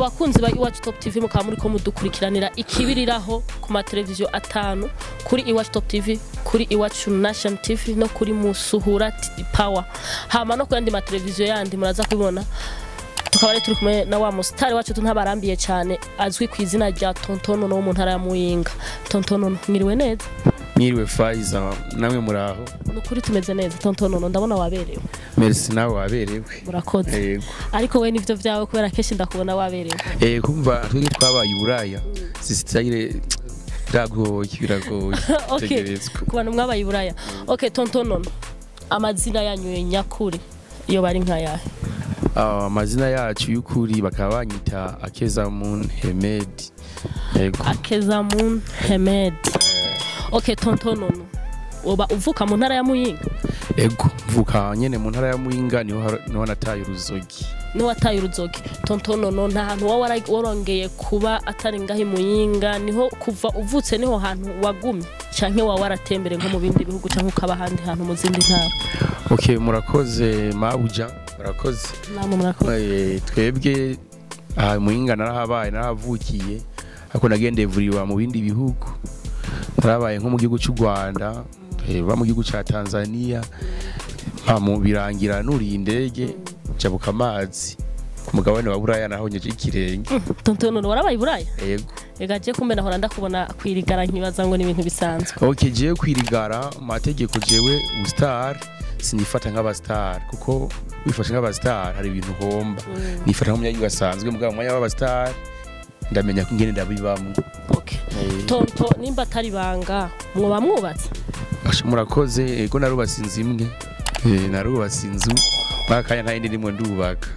Bakunzi ba Iwacu Top TV, mukaba muriko mudukurikiranira ikibiriraho ku mateleviziyo atanu: kuri Iwacu Top TV, kuri Iwacu Nation TV, no kuri Musuhura Power, hama no ku yandi mateleviziyo yandi muraza kubibona. Tukaba rero turi kumwe na wa musitari wacu ntabarambiye cyane, azwi ku izina rya Tontono, wo mu ntara ya Muyinga. Tontono, mwiriwe neza? Mwiriwe Faiza, namwe muraho? Ni ukuri tumeze neza. Tontono, ndabona waberewe. Merci, nawe waberewe. Murakoze. Yego. Ariko we nivyo vyawe, kubera kenshi ndakubona waberewe. Kumva twebwe twabaye Iburaya, sisitayire biragoye, biragoye. Okay. Tegerezwa. Ku bantu mwabaye Iburaya. Okay, Tontono, amazina yanyu nyakuri iyo bari nkayahe? Ah, amazina yacu y'ukuri bakaba banyita Akezamun Hemed. Yego. Akezamun Hemed. Okay, Tontono, uba uvuka mu ntara ya Muyinga? Ego, mvuka nyene mu ntara ya Muyinga, niho nataye uruzogi. Niho wataye uruzogi. Tontono, nta hantu wowe warongeye kuba atari ngaho i Muyinga? Niho kuva uvutse niho hantu wagumye, canke waba waratembere nko mu bindi bihugu, canke ukaba ahandi hantu mu zindi ntara? Okay, murakoze mabuja, murakoze. Namwe murakoze. Twebwe aha Muyinga narahabaye, narahavukiye, ariko nagendeye vuriwa mu bindi bihugu. Narabaye nko mu gihugu cy'u Rwanda, ba mu gihugu cya Tanzania, mu birangira nuriye indege njabuka amazi ku mugabane wa Buraya, nahonyeje ikirenge. Tontono, warabaye i Buraya? Yego. Ega je kumbe nahora ndakubona kwirigara nkibaza ngo ni ibintu bisanzwe. Okay, jewe kwirigara mu mategeko, jewe star sinifata nk'aba star, kuko wifashe nk'aba star hari ibintu uhomba. Nifata nk'umunyagihugu asanzwe, mugabo mu mwanya w'aba star ndamenya ko ingene ndabibamwo. Okay. Tonto, nimba atari banga, mwoba mwubatse? Asha, murakoze. Ego, narubatse inzu imwe. Narubatse inzu mwaka kanya, nta yindi ndimwo ndubaka.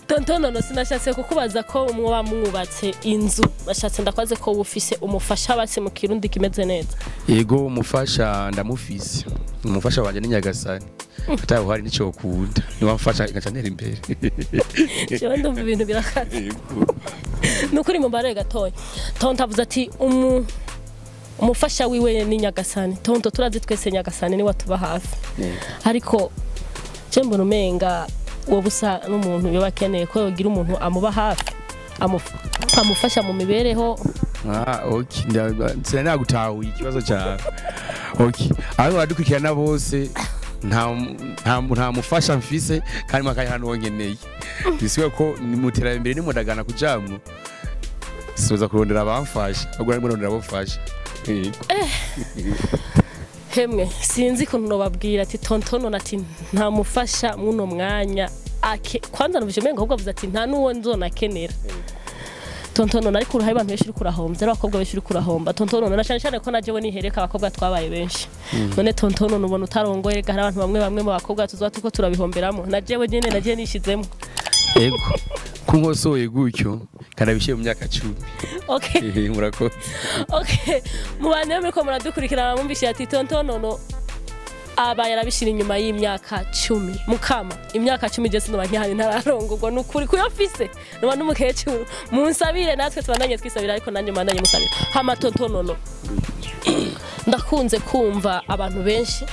Tonto nono, sinashatse kukubaza ko mwoba mwubatse inzu, bashatse ndakwaze ko ufise umufasha base mu Kirundi kimeze neza. Yego, umufasha ndamufise. Umufasha wanje ni Nyagasani, atawuhari nico kunda, niwe amfasha ngaca ntera imbere. Jewe ndumva ibintu birakaze. Yego. Nukuri mubare gatoya, Tonto avuze ati umufasha wiwe ni Nyagasani. Tonto, turazi twese Nyagasani niwe atuba hafi, ariko je mbona umenga wowe usa n'umuntu yoba akeneye ko yogira umuntu amuba hafi, amufasha mu mibereho. Ah, okay. Sinari nagutahuye ikibazo cyawe. Okay. Aho badukurikirana bose, nta mufasha mfise, kandi makanya hano wongeneye. Bisiwe ko ni mu terambere nimudagana kujamwo. Sizoza kurondera abamfasha, ahubwo narimo ndondera abamfasha. Yego. Hemwe, sinzi ukuntu nobabwira ati Tontono ati nta mufasha muno mwanya ake. Kwanza numvise umengo ahubwo avuze ati nta n'uwo nzonakenera. Tontono, ariko uruhare abantu benshi uriko urahomba, ari abakobwa benshi uriko urahomba, Tontono, na cyane cyane ko na jewe nihereka abakobwa twabaye benshi. None Tontono, ubona utarongoye, rega hari abantu bamwe bamwe mu bakobwa tuzoba turiko turabihomberamo, na jewe nyene nagiye nishizemo. Yego. Kunkosoye gutyo kanabishiye mu myaka 10. Okay. Murakoze. Okay, mu bantu rero muriko muradukurikirana, mwumvise ati Tontono no aba yarabishira inyuma y'imyaka 10. Mukama, imyaka 10 je sinoba nkihari ntararongorwa. Ni ukuri kuyafise noba n'umukecuru. Munsabire, natwe tubandanye twisabira, ariko nanjye mubandanye musabira. Hama Tontono no, ndakunze kumva abantu benshi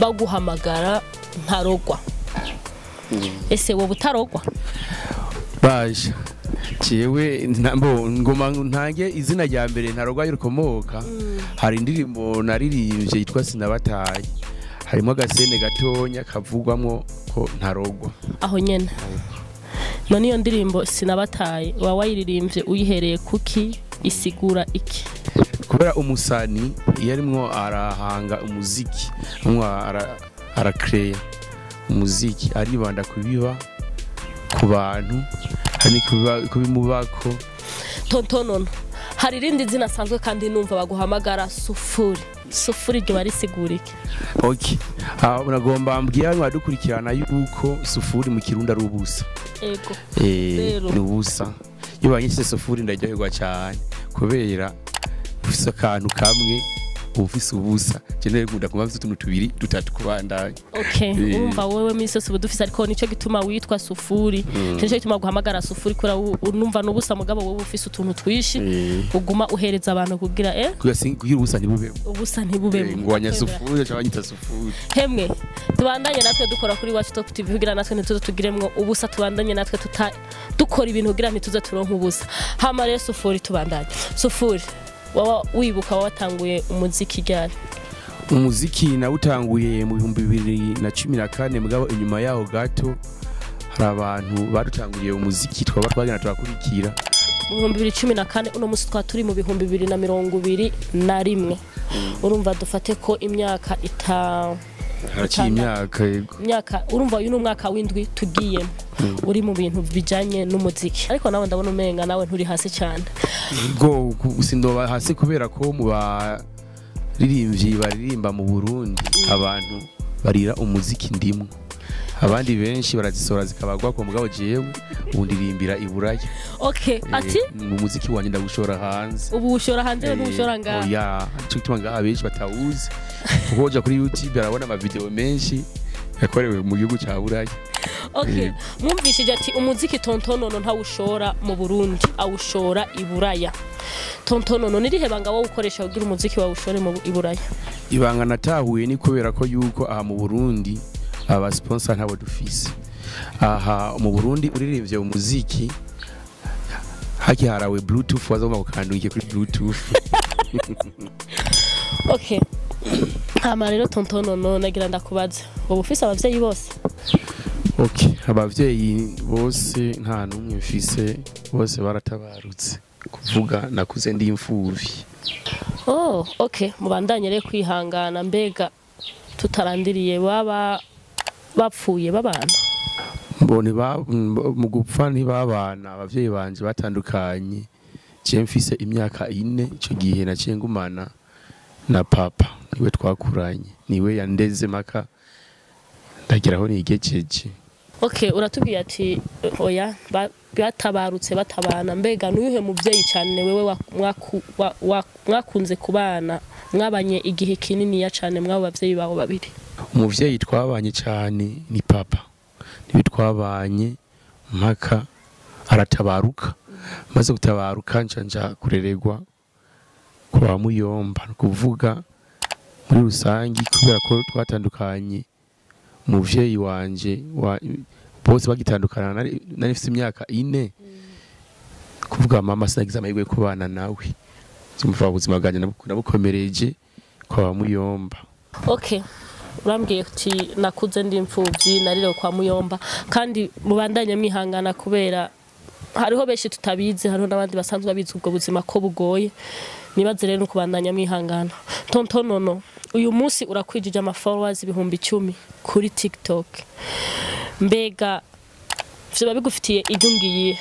baguhamagara ntarogwa. Ese wowe utarogwa? Baje. Jewe ntambo ngoma ntange izina rya mbere ntarogwa rikomoka. Hari indirimbo naririmbye yitwa Sinabataye. Harimo agasene gatonya kavugwamwo ko ntarogwa. Aho nyene none iyo ndirimbo Sinabataye waba wayiririmbye uyihereye kuki? Isigura iki? Kubera umusani iyo arimwo arahanga umuziki, arimwo arakeya umuziki, aribanda kubiba ku bantu, hari kubimubako. Tontonono, hari irindi zina asanzwe kandi numva baguhamagara Sufuri. Sufuri iryo barisigura iki? Okay. Ah, unagomba mbwira abantu badukurikirana yuko sufuri mu Kirundi ari ubusa. Ego. Zero. Ni ubusa. Iyo banyise sufuri ndaryoherwa cyane, kubera ufise akantu kamwe. Uba ufise ubusa. Je rero nkunda kuba mfise utuntu tubiri dutatu kubandanya. Okay, urumva wewe misi yose uba dufise, ariko nico gituma witwa Sufuri, nico gituma guhamagara Sufuri, kubera unumva n'ubusa, mugabo wewe ufise utuntu twishi uguma uhereza abantu kugira Kugira ubusa ntibubemo. Ubusa ntibubemo. Ngwanya Sufuri, cyangwa nyita Sufuri. Hemwe, tubandanye natwe dukora kuri Iwacu Top TV kugira natwe ntituze tugiremwo ubusa, tubandanye natwe tuta dukora ibintu kugira ntituze turonke ubusa. Hama rero Sufuri, tubandanye. Sufuri, waba wibuka watanguye umuziki ryari? Umuziki nawutanguye mu 2014, mugabo inyuma yaho gato hari abantu badutanguriye umuziki twaba twagenda turakurikira. Mu 2014, uno musi twa turi mu 2021, urumva dufate ko imyaka ita Haraciye imyaka, yego. Imyaka, urumva uyu ni umwaka w'indwi tugiyemo uri mu bintu bijanye n'umuziki, ariko nawe ndabona umenga nawe nturi hasi cyane. Go sindoba hasi, kubera ko mu baririmbyi baririmba mu Burundi, abantu barira umuziki ndimwo. Abandi benshi barazisora zikabagwa ko, mugabo jewe ubu ndirimbira i Buraya. Okay, ati Mu muziki wanjye ndagushora hanze. Ubu ushora hanze, n'ushora ngaha? Oya, nico gituma ngaha benshi batawuzi, kuko uja kuri YouTube arabona amavideo menshi yakorewe mu gihugu ca Buraya. Okay, mwumvishije ati umuziki Tontonono ntawushora mu Burundi, awushora i Buraya. Tontonono, nirihe banga wowe ukoresha kugira umuziki wawe ushore mu i Buraya? Ibanga natahuye ni kubera ko yuko aha mu Burundi aba sponsor ntabo dufise. Aha mu Burundi uririmbye umuziki hakiharawe Bluetooth, wazoma gukanduye kuri Bluetooth. Okay, hama rero Tontonono, nagira ndakubaza, ubu ufise abavyeyi bose? Okay, abavyeyi bose nta n'umwe mfise, bose baratabarutse. Kuvuga nakuze ndi imfuvyi. Oh, okay, mubandanye rero kwihangana. Mbega tutarandiriye, baba bapfuye babana? Mbone mu gupfa ntibabana, abavyeyi banje batandukanye je mfise imyaka 4. Ico gihe naciye ngumana na papa, niwe twakuranye, niwe yandeze maka ndageraho nigejeje. Okay, uratubwiye ati oya, batabarutse batabana. Mbega nuyuhe muvyeyi cyane wewe mwakunze kubana, mwabanye igihe kinini ya cyane mwabo bavyeyi bawe babiri? Umuvyeyi twabanye cyane ni papa, niwe twabanye mpaka aratabaruka. Maze gutabaruka nca nja kureregwa kwa muyomba. Ni kuvuga muri rusangi, kubera ko twatandukanye umuvyeyi wanje bose bagitandukana nari mfise imyaka 4, kuvuga mama sinagize amahirwe yo kubana nawe. Zumva ubuzima bwanjye nabukomereje kwa muyomba. Okay, urambwiye uti nakuze ndi imfuvyi, narirewe kwa muyomba, kandi mubandanye mwihangana kubera hariho benshi tutabizi, hariho n'abandi basanzwe babizi ubwo buzima ko bugoye. Nibaze rero kubandanya mwihangana. Tontonono, uyu munsi urakwijije ama followers 10,000 kuri TikTok. Mbega vyoba bigufitiye inyungu iyihe?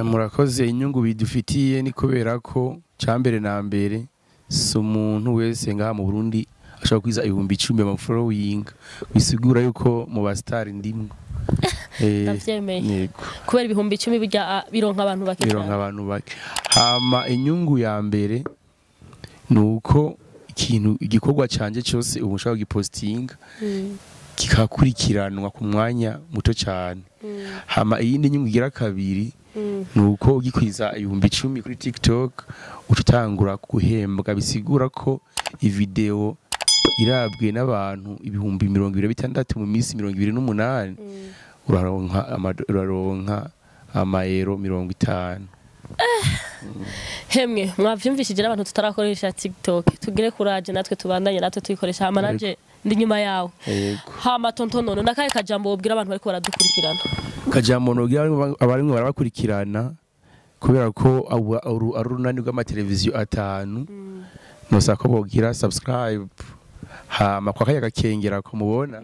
Murakoze. Inyungu bidufitiye ni kubera ko cambere na mbere si umuntu wese ngaha mu Burundi ashobora kwiza 10,000 ama following, bisigura yuko mu ba star ndimwo. Ndavyemeye. Yego. Kubera 10,000 burya bironka abantu bake Bironka cane. abantu bake. Hama inyungu ya mbere ni uko ikintu, igikorwa canje cyose ubu nshobora kugipostinga kikakurikiranwa ku mwanya muto cyane. Hama iyindi nyungu igira kabiri ni uko ugikwiza 10,000 kuri TikTok uca utangura guhembwa, bisigura ko ivideo irabwe n'abantu 26,000 mu minsi 28 uraronka amayero 50. Hemwe, mwavyumvishije n'abantu tutarakoresha TikTok, tugire courage natwe, tubandanye natwe tuyikoresha. Hama nanje ndi nyuma yawe. Yego. Hama Tontonono, nakahe kajambo wobwira abantu bariko baradukurikirana? Kajambo nogira abarimwe barabakurikirana, kubera ko ari urunani rw'amateleviziyo atanu, nosaba ko bogira subscribe, hama kwa kaya gakengera ko mubona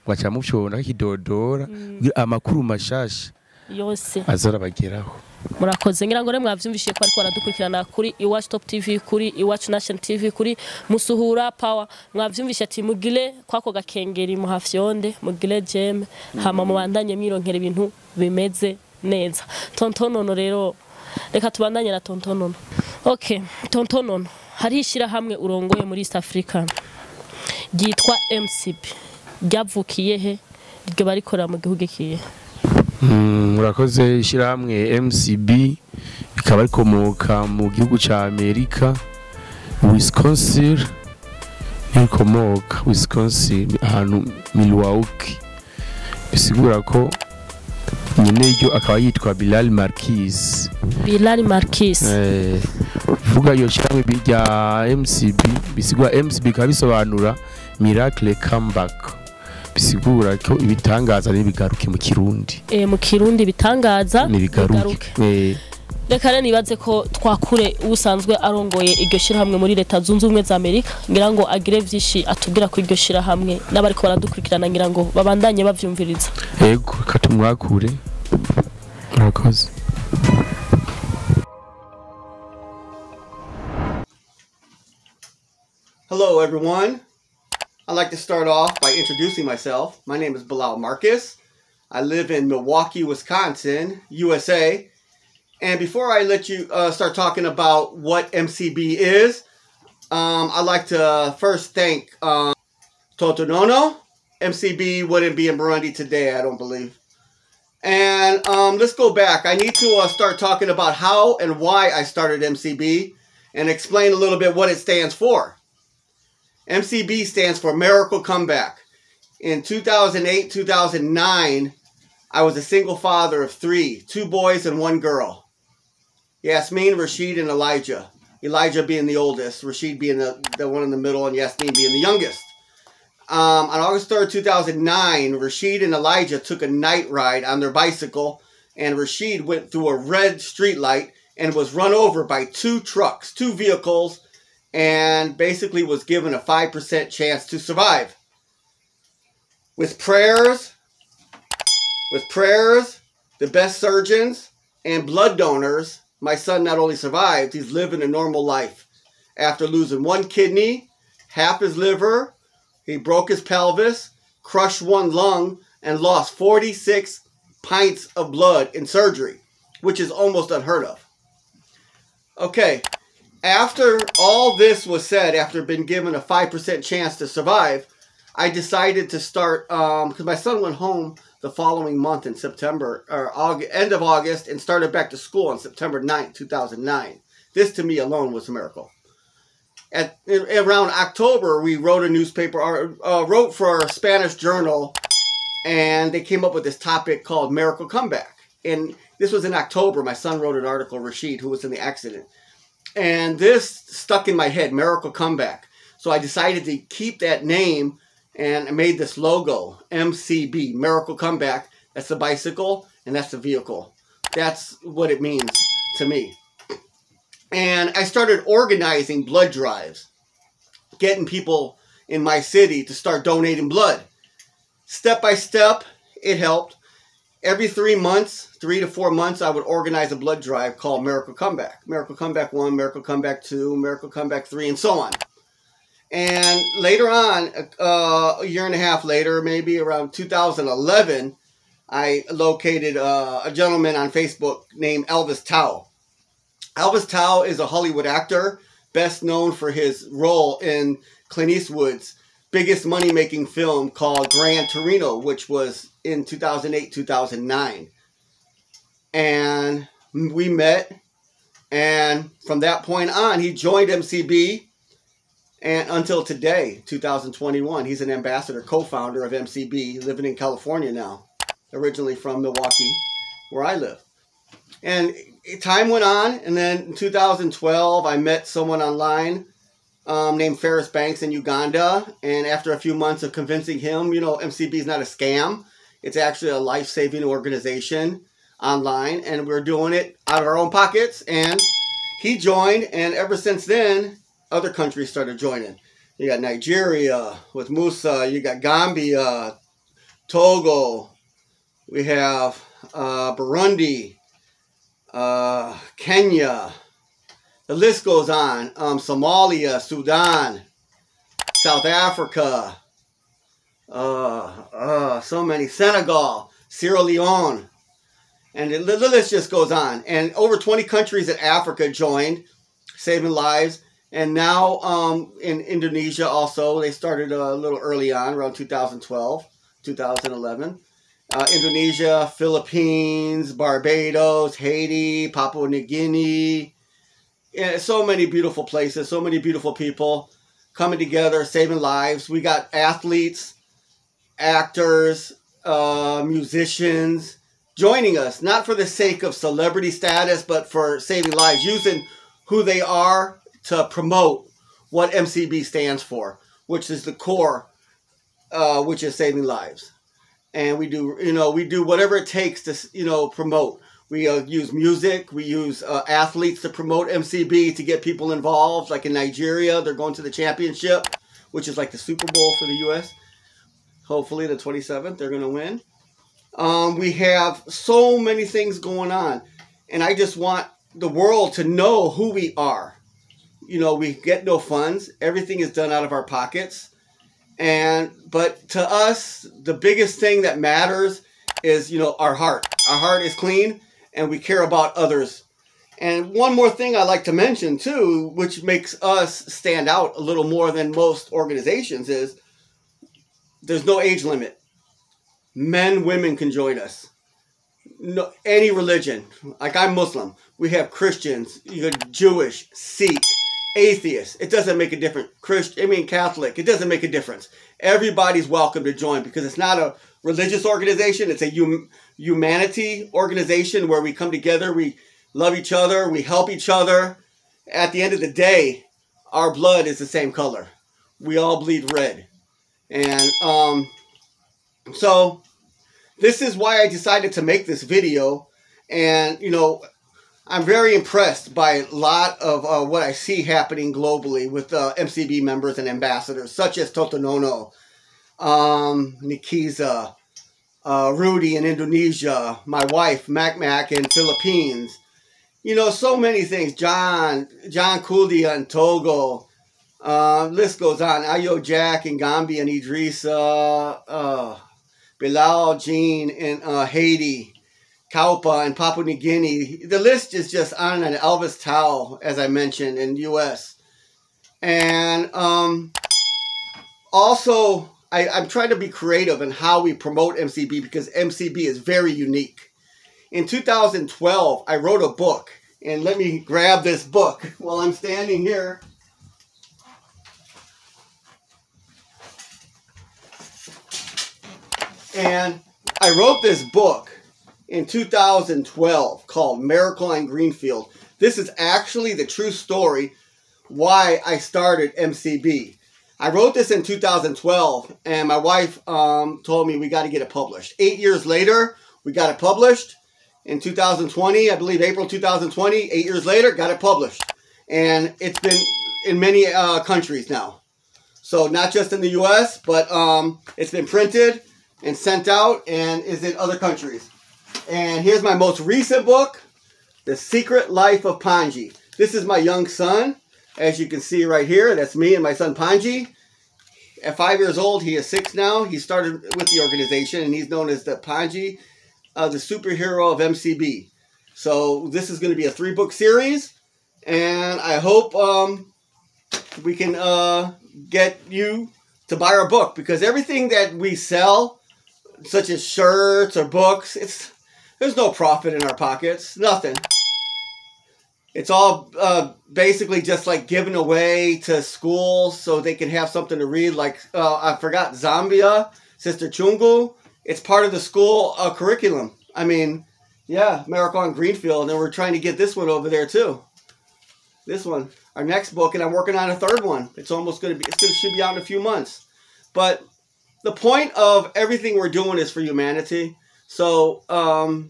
mugaca mufyonda kakidodora kugira amakuru mashasha yose azorabageraho. Murakoze. Ngira ngo rero mwavyumvishije ko ariko baradukurikirana kuri Iwacu Top TV, kuri Iwacu Nation TV, kuri Musuhura Power. Mwavyumvishije ati mugire kwako gakengeri, muhafyonde, mugire j'aime, hama mubandanye mwironkera ibintu bimeze neza. Tontonono rero, reka tubandanye na Tontonono. Okay, Tontonono, Hari ishyirahamwe urongoye muri East Africa ryitwa MCB, ryavukiye he, ryo barikorera mu gihugu ikihe? Murakoze. Ishyirahamwe MCB rikaba rikomoka mu gihugu ca Amerika, Wisconsin. Rikomoka Wisconsin, ahantu Milwaukee. Bisigura ko nyene ryo akaba yitwa Bilal Marquis. Bilal Marquis. Vuga iyo shyirahamwe rya MCB, bisigura MCB bikaba bisobanura Miracle Comeback, bisigura ko ibitangaza n'ibigaruke mu Kirundi. Mu Kirundi bitangaza nibigaruke. Reka rero nibaze ko twakure usanzwe arongoye iryo shyirahamwe muri Leta Zunze Ubumwe za Amerika, ngira ngo agire vyinshi atubwira ko iryo shyirahamwe n'abariko baradukurikirana ngira ngo babandanye bavyumviriza. Yego, reka tumwakure. Murakoze. Hello, everyone. I'd like to start off by introducing myself. My name is Bilal Marcus. I live in Milwaukee, Wisconsin, USA. And before I let you start talking about what MCB is, I'd like to first thank Toto Nono. MCB wouldn't be in Burundi today, I don't believe. And let's go back. I need to start talking about how and why I started MCB and explain a little bit what it stands for. MCB stands for Miracle Comeback. In 2008, 2009, I was a single father of three, 2 boys and 1 girl. Yasmin, Rashid, and Elijah. Elijah being the oldest, Rashid being the one in the middle, and Yasmin being the youngest. On August 3rd, 2009, Rashid and Elijah took a night ride on their bicycle, and Rashid went through a red streetlight and was run over by 2 trucks, 2 vehicles, and basically was given a 5% chance to survive. With prayers, the best surgeons, and blood donors, my son not only survived, he's living a normal life. After losing 1 kidney, half his liver, he broke his pelvis, crushed 1 lung, and lost 46 pints of blood in surgery, which is almost unheard of. Okay. After all this was said, after being given a 5% chance to survive, I decided to start, because my son went home the following month in September, or August, end of August, and started back to school on September 9th, 2009. This to me alone was a miracle. Around October, we wrote a newspaper, wrote for a Spanish journal, and they came up with this topic called Miracle Comeback. And this was in October. My son wrote an article, Rashid, who was in the accident. And this stuck in my head, Miracle Comeback. So I decided to keep that name and I made this logo, MCB, Miracle Comeback. That's the bicycle and that's the vehicle. That's what it means to me. And I started organizing blood drives, getting people in my city to start donating blood. Step by step, it helped. Every 3 months, 3 to 4 months, I would organize a blood drive called Miracle Comeback. Miracle Comeback 1, Miracle Comeback 2, Miracle Comeback 3, and so on. And later on, a year and a half later, maybe around 2011, I located a gentleman on Facebook named Elvis Tao. Elvis Tao is a Hollywood actor, best known for his role in Clint Eastwood's biggest money-making film called Gran Torino, which was in 2008, 2009. And we met, and from that point on, he joined MCB, and until today, 2021, he's an ambassador, co-founder of MCB, living in California now, originally from Milwaukee, where I live. And time went on, and then in 2012, I met someone online named Ferris Banks in Uganda, and after a few months of convincing him, you know, MCB is not a scam. It's actually a life-saving organization online, and we're doing it out of our own pockets, and he joined, and ever since then, other countries started joining. You got Nigeria with Musa, you got Gambia, Togo, we have Burundi, Kenya. The list goes on. Somalia, Sudan, South Africa, so many. Senegal, Sierra Leone. And the list just goes on. And over 20 countries in Africa joined, saving lives. And now in Indonesia also, they started a little early on, around 2012, 2011. Indonesia, Philippines, Barbados, Haiti, Papua New Guinea. Yeah, so many beautiful places, so many beautiful people coming together, saving lives. We got athletes, actors, musicians joining us, not for the sake of celebrity status, but for saving lives, using who they are to promote what MCB stands for, which is the core, which is saving lives. And we do, you know, we do whatever it takes to, you know, promote. We use music. We use athletes to promote MCB, to get people involved. Like in Nigeria, they're going to the championship, which is like the Super Bowl for the U.S. Hopefully the 27th, they're going to win. We have so many things going on. And I just want the world to know who we are. You know, we get no funds. Everything is done out of our pockets. But to us, the biggest thing that matters is, you know, our heart. Our heart is clean and we care about others. And one more thing I like to mention too, which makes us stand out a little more than most organizations, is there's no age limit. Men, women can join us. No, any religion. Like I'm Muslim. We have Christians, you got Jewish, Sikh, atheists. It doesn't make a difference. Christian, I mean Catholic. It doesn't make a difference. Everybody's welcome to join because it's not a religious organization. It's a humanity organization where we come together, we love each other, we help each other. At the end of the day, our blood is the same color. We all bleed red. And so this is why I decided to make this video. And, you know, I'm very impressed by a lot of what I see happening globally with MCB members and ambassadors, such as Toto Nono, Nikiza, Rudy in Indonesia, my wife, Mac Mac in Philippines. You know, so many things. John Kuldia in Togo. List goes on. Ayo Jack in Gambia and Idrissa, Bilal Jean in Haiti, Kaupa in Papua New Guinea. The list is just on and on. Elvis Tao, as I mentioned, in the U.S. And also, I'm trying to be creative in how we promote MCB because MCB is very unique. In 2012, I wrote a book. And let me grab this book while I'm standing here. And I wrote this book in 2012 called Miracle on Greenfield. This is actually the true story why I started MCB. I wrote this in 2012, and my wife told me we got to get it published. 8 years later, we got it published. In 2020, I believe April 2020, 8 years later, got it published. And it's been in many countries now. So not just in the U.S., but it's been printed and sent out and is in other countries. And here's my most recent book, The Secret Life of Panji. This is my young son, as you can see right here. That's me and my son Panji. At 5 years old, he is 6 now. He started with the organization, and he's known as the Panji, the superhero of MCB. So this is going to be a 3-book series, and I hope we can get you to buy our book, because everything that we sell, such as shirts or books, there's no profit in our pockets, nothing. It's all basically just like given away to schools so they can have something to read. Like, I forgot, Zambia, Sister Chungu. It's part of the school curriculum. I mean, yeah, Miracle on Greenfield. And we're trying to get this one over there too. This one, our next book, and I'm working on a third one. It's almost going to be, should be out in a few months. But the point of everything we're doing is for humanity. So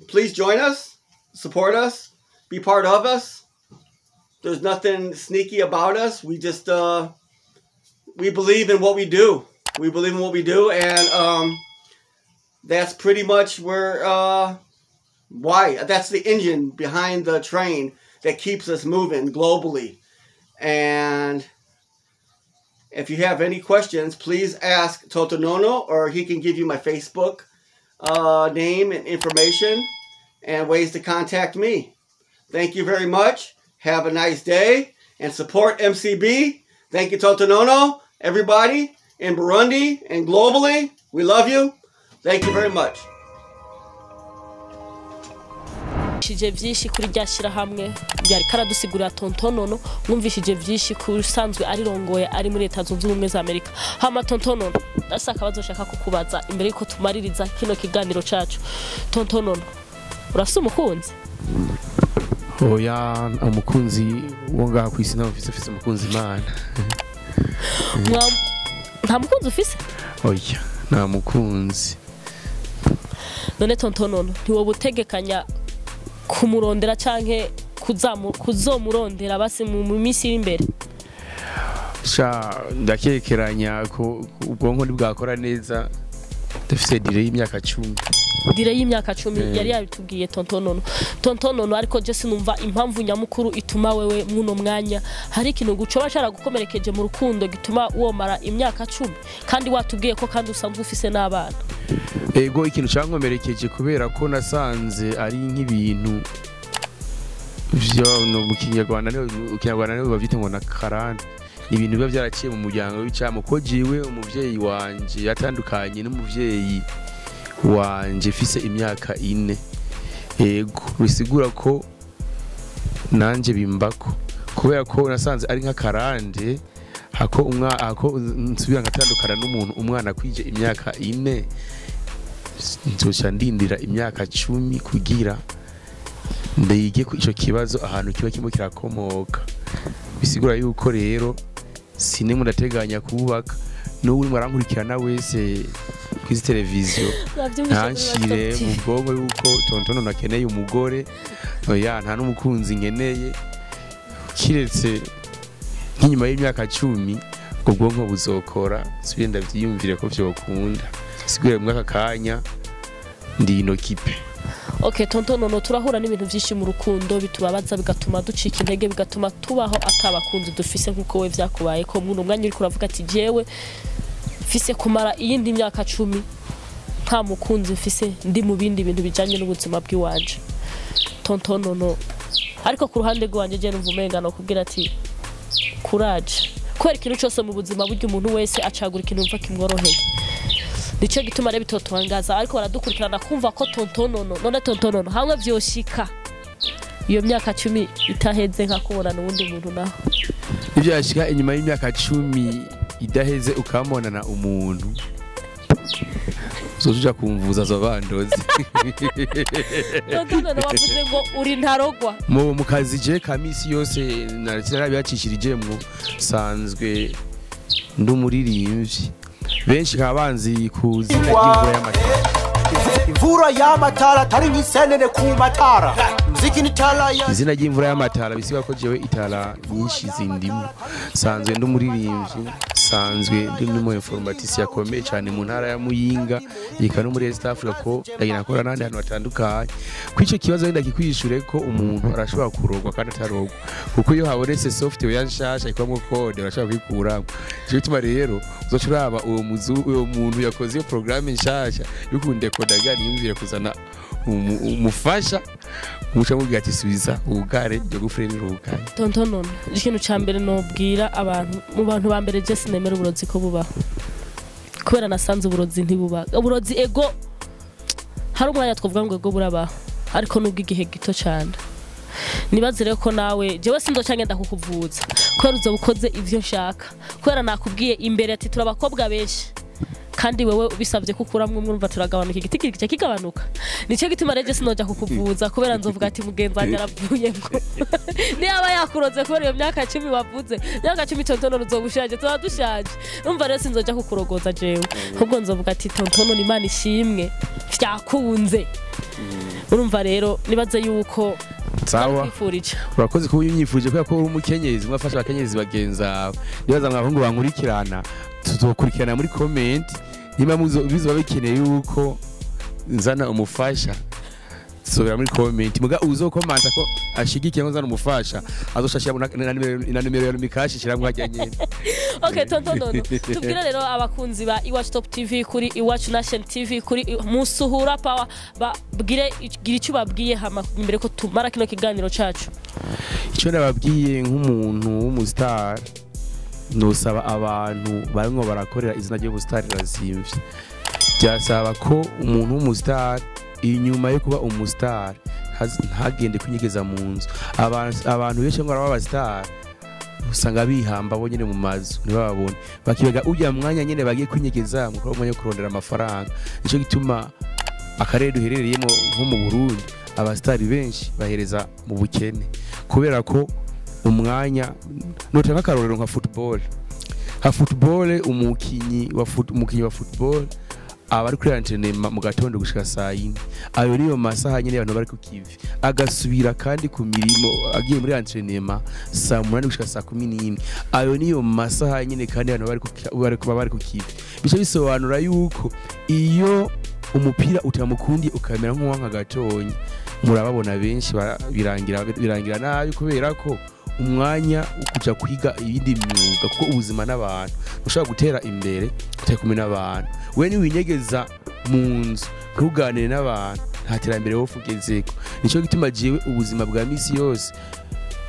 please join us, support us, be part of us. There's nothing sneaky about us. We just, we believe in what we do. We believe in what we do, and that's pretty much where, why. That's the engine behind the train that keeps us moving globally. And if you have any questions, please ask Toto Nono, or he can give you my Facebook name and information and ways to contact me. Thank you very much. Have a nice day, and support MCB. Thank you, Totonono, everybody in Burundi and globally. We love you. Thank you very much. Mwumvishije byinshi kuri rya shyirahamwe byari karadusigurira Tontonono. Mwumvishije byinshi ku usanzwe arirongoye ari muri Leta Zunze Ubumwe za Amerika. Hama Tontonono, ndasa akabazo nshaka kukubaza imbere yuko tumaririza kino kiganiro cacu. Tontonono, urafise umukunzi? Oya, umukunzi wo ngaha kw'isi ntawe mfise, mfise umukunzi Imana. Nta mukunzi ufise? Oya, nta mukunzi. None Tontonono, ntiwoba utegekanya kumurondera canke kuzomurondera basi mu minsi iri imbere? Sha, ndakekeranya ko ubwonko ntibwakora neza, ndafise durée y'imyaka 10. Durée y'imyaka 10 yari yabitubwiye Tontonono. Tontonono, ariko je sinumva impamvu nyamukuru ituma wewe muno mwanya hari ikintu gucoba caragukomerekeje mu rukundo gituma womara imyaka 10 kandi watubwiye ko kandi usanzwe ufise n'abana. Ego, ikintu cankomerekeje kubera ko nasanze ari nk'ibintu vyo no mu Kinyarwanda, mu Kinyarwanda niho bavyita ngo na karande. Ni ibintu biba vyaraciye mu muryango w'icamo, ko jiwe umuvyeyi wanje yatandukanye n'umuvyeyi wanje mfise imyaka 4. Ego, bisigura ko nanje bimbako kubera ko nasanze ari nk'akarande, hako umwa hako nsubira nkatandukana n'umuntu umwana kwije imyaka 4, nzoca ndindira imyaka 10 kugira ndige ku ico kibazo ahantu kiba kirimo kirakomoka. Bisigura yuko rero sinimwe ndateganya kubaka, n'ubu urimo arankurikirana wese kuri televiziyo ntanshire mu bwonko yuko Tontono nakeneye umugore. Oya, nta n'umukunzi nkeneye, kiretse nk'inyuma y'imyaka 10 ubwo bwonko buzokora nsubire ndavyiyumvire ko vyokunda. Sigure muri aka kanya ndi inoccupé. Okay, Tontonono, turahura n'ibintu byinshi mu rukundo bitubabaza, bigatuma ducika intege, bigatuma tubaho atabakunzi dufise, nkuko we vyakubaye ko muno mwanya uriko uravuga ati jewe mfise kumara iyindi myaka 10 nta mukunzi mfise, ndi mu bindi bintu bijanye n'ubuzima bw'iwanje. Tontonono, ariko ku ruhande rwanje je numva umenga no kubwira ati courage, kubera ikintu cyose mu buzima burya umuntu wese acagura ikintu yumva kimworoheye. Nico gituma rero bitotangaza ariko baradukurikirana kumva ko Tontonono. None Tontonono, hamwe vyoshika iyo myaka 10 itaheze nkakubona n'uwundi muntu naho? Ibyo yashika inyuma y'imyaka 10 idaheze ukamonana umuntu, uzoja kumvuza zobandoze. Tontonono, wavuze ngo uri ntarogwa. Mu kazi je ka misi yose narabyacishirijemwo, sanzwe ndi umuririmbyi, benshi kabanzi ku zina ry'imvura y'amatara. Imvura y'amatara atari nk'isenene ku matara, muziki ni tala ya Izina ry'imvura y'amatara bisiba ko jewe itara nyinshi zindimo. Sanzwe ndi umuririmbyi, sanzwe ndi n'umu informaticien akomeye cyane mu ntara ya Muyinga, ika no muri East Africa, ko ndagenda nkora n'ahandi hantu hatandukanye. Kuri ico kibazo wenda kikwishure ko umuntu arashobora kurogwa kandi atarogwa, kuko iyo habonetse software nshasha ikwamwo code urashobora kuyikuramwo. Ico gituma rero uzoca uraba uwo muzu, uwo muntu yakoze iyo programme nshasha yo kundekoda, yiyumvire kuzana umufasha, muca mubwira ati subiza ubugare ryo gufure n'urugare. Tontonono, ikintu ca mbere nobwira abantu, mu bantu ba mbere je sinemera uburozi ko bubaho, kubera nasanze uburozi ntibuba. Uburozi ego hari umwanya twavuga ngo ego burabaho, ariko nubwo igihe gito cyane. Nibaze rero ko nawe jewe sinzoca ngenda kukuvuza kubera uzoba ukoze ivyo nshaka, kubera nakubwiye imbere ati turi abakobwa benshi kandi wewe ubisabye ko ukuramwo umwe, urumva turagabanuka, igiti kigice kigabanuka. Nicyo gituma rero sinoja kukuvuza, kubera nzovuga ati mugenzi wanjye aravuye ngo niyaba yakuroze kubera iyo myaka 10 wavuze. Myaka 10 Tontono uzoba ushaje, tuba dushaje. Urumva rero sinzoja kukurogoza jewe, ahubwo nzovuga ati Tontono ni Imana ishimwe vyakunze. Urumva rero nibaze yuko Sawa. Kwifurije. Urakoze kuba unyifuje kubera ko uri umukenyezi, mwafasha abakenyezi bagenzi bawe. Nibaza mwabahungu bankurikirana, tuzokurikirana muri comment niba bizoba bikeneye yuko nzana umufasha, sobera muri comment. Muga uzokomanta ko ashigikiye ngo nzana umufasha, azoshashira na nimero ya Lumicash shiramwe hajya nyene. Okay, Tontonono, tubwire rero abakunzi ba Iwacu Top TV, kuri Iwacu Nation TV, kuri Musuhura Power, babwire, gira icyo babwiye hama imbere ko tumara kino kiganiro cacu. Icyo nababwiye nk'umuntu w'umustar, nosaba abantu barimo barakorera izina ry'ubustar rirazimvye. Byasaba ko umuntu w'umustar inyuma yo kuba umustar ntagende kwinyegeza mu nzu. Abantu benshi ngo araba abastar usanga bihamba bo nyene mu mazu ntibababone, bakibaga ujya mwanya nyene bagiye kwinyegeza mu mwanya wo kurondera amafaranga. Nico gituma akarere duherereyemo nko mu Burundi abastari benshi bahereza mu bukene, kubera ko umwanya notanga akarorero nka football. Nka football, umukinyi wa football aba ari kuri entraînement mu gatondo gushika saa 4, ayo niyo masaha nyene abantu bari ku kivi, agasubira kandi ku mirimo agiye muri entraînement saa 8 gushika saa 11, ayo niyo masaha nyene kandi abantu bari ku kivi. Bice bisobanura yuko iyo umupira utamukundi ukamera nk'uwanka gatonyi, murababona benshi birangira nabi, kubera ko umwanya ukuja kwiga ibindi myuga, kuko ubuzima n'abantu ushobora gutera imbere utari kumwe n'abantu. We niwinyegeza mu nzu ntuganire n'abantu, nta terambere wowe ugezeko. Nico gituma jewe ubuzima bwa misi yose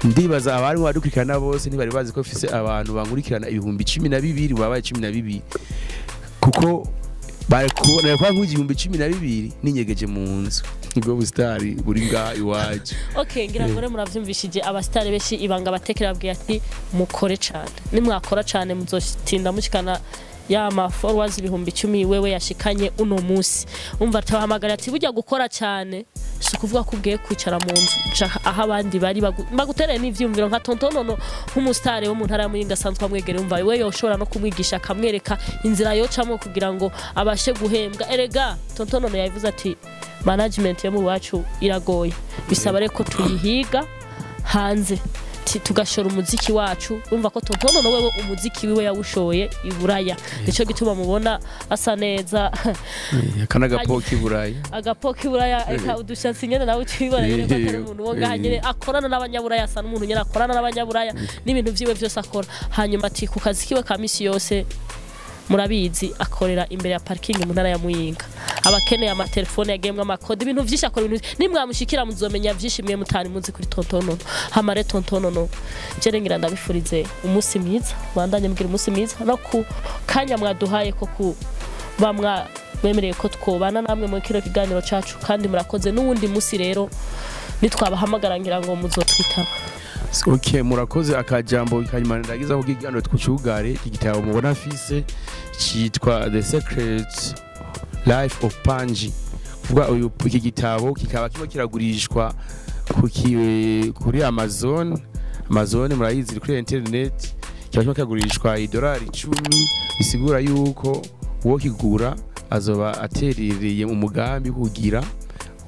ndibaza abari badukurikirana bose ntibari bazi ko mfise abantu bankurikirana 12,000 babaye 12, kuko bari kubona kwa nk'igihumbi 12 ninyegeje mu nzu. Ubwo busitari buri nga iwacu. Okay, ngira ngo muravyumvishije abasitari benshi ibanga batekera babwiye ati mukore cyane, nimwakora cyane muzotinda mushikana ya ma followers 10,000 wewe yashikanye uno munsi. Umva tabahamagara ati burya gukora cyane si kuvuga ko ugiye kwicara mu nzu aho abandi bari bagutereye n'ivyumviro nka Tontonono nk'umusitari wo mu ntara ya Muyinga asanzwe amwegereye, umva we yoshobora no kumwigisha akamwereka inzira yocamwo kugira ngo abashe guhembwa. Erega Tontonono yavuze ati management yo mu wacu iragoye, bisaba reko tuyihiga hanze tugashora umuziki wacu. Urumva ko Tontonono wewe umuziki wiwe yawushoye iburaya, nico gituma mubona asa neza. Kana gapoki iburaya, agapoki iburaya eka udushatsi nyene nawe ukibona nyene ko atari umuntu wo ngaha nyene akorana n'abanyaburaya, asa n'umuntu nyene akorana n'abanyaburaya n'ibintu vyiwe vyose akora. Hanyuma ati ku kazi kiwe ka misi yose murabizi akorera imbere ya parking mu ntara ya Muyinga, abakeneye amatelefone yagemwe amakode ibintu vyinshi akora ibintu nimwamushikira muzomenya vyinshi mwe mutari muzi kuri Tontonono. Hamare Tontonono je ngira ndabifurize umunsi mwiza, bandanye mbwira umunsi mwiza no ku kanya mwaduhaye ko kuba mwemereye ko twobana namwe mu kino kiganiro cacu, kandi murakoze. N'uwundi munsi rero nitwabahamagara ngira ngo muzotwitaba. Okay, murakoze. Akajambo kanyuma ndagiza ko kiganiro twucugare iki gitabo mubona fise citwa The Secret Life of Panji. Kuvuga uyu iki gitabo kikaba kiba kiragurishwa kuri Amazon. Amazon murayizi kuri internet, kiba kiragurishwa $10, bisigura yuko uwo kigura azoba aterereye umugambi kugira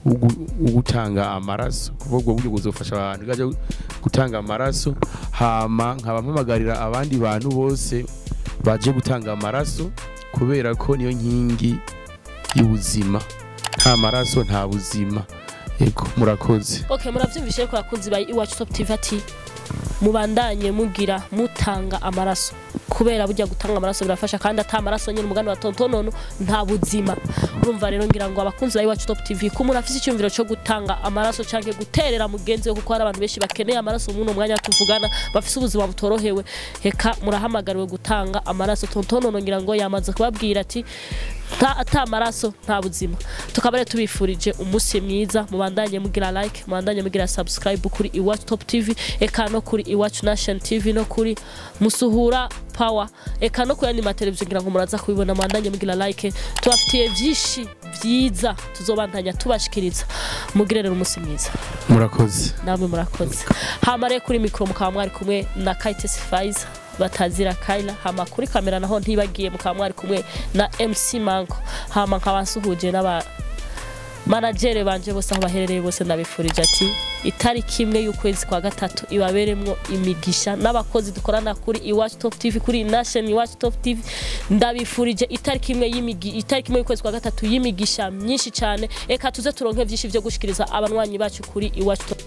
ugutanga amaraso, kuvuga ubwo buryo buzofasha abantu gaje gutanga amaraso. Hama nkabamamagarira abandi bantu bose baje gutanga amaraso, kubera ko niyo nkingi y'ubuzima, nta maraso nta buzima. Yego, murakoze. Okay, muravyumvishije ko abakunzi ba Iwacu Top TV ati mubandanye mugira mutanga amaraso, kubera burya gutanga amaraso birafasha, kandi ata amaraso nyene umugani wa Tontonono nta buzima. Urumva rero ngira ngo abakunzi ba Iwacu Top TV ko murafise icyumviro cyo gutanga amaraso canke guterera mugenzi we, kuko hari abantu benshi bakeneye amaraso muno mwanya tuvugana bafise ubuzima butorohewe, heka murahamagariwe gutanga amaraso. Tontonono ngira ngo yamaze kubabwira ati ata amaraso nta buzima. Tukabare tubifurije umunsi mwiza, mubandanye mugira like, mubandanye mugira subscribe kuri Iwacu Top TV, eka no kuri Iwacu Nation TV, no kuri Musuhura Power, eka no kuri ma television ngira ngo muraza kubibona. Mubandanye mugira like, tubafitiye byinshi byiza tuzobandanya tubashikiriza. Mugire rero umunsi mwiza. Murakoze. Namwe murakoze. Hamare kuri micro mukaba mwari kumwe na Kaites Faiza batazira Kaila, hama kuri kamera naho ntibagiye mukaba mwari kumwe na MC Manko, hama nkabansuhuje n'aba managere banje bose aho baherereye bose ndabifurije ati itariki imwe y'ukwezi kwa gatatu ibaberemwo imigisha. N'abakozi dukorana kuri Iwacu Top TV, kuri Nation Iwacu Top TV, ndabifurije itariki imwe itariki imwe y'ukwezi kwa gatatu y'imigisha myinshi cyane. Eka tuze turonke byinshi byo gushikiriza abanwanyi bacu kuri Iwacu Top.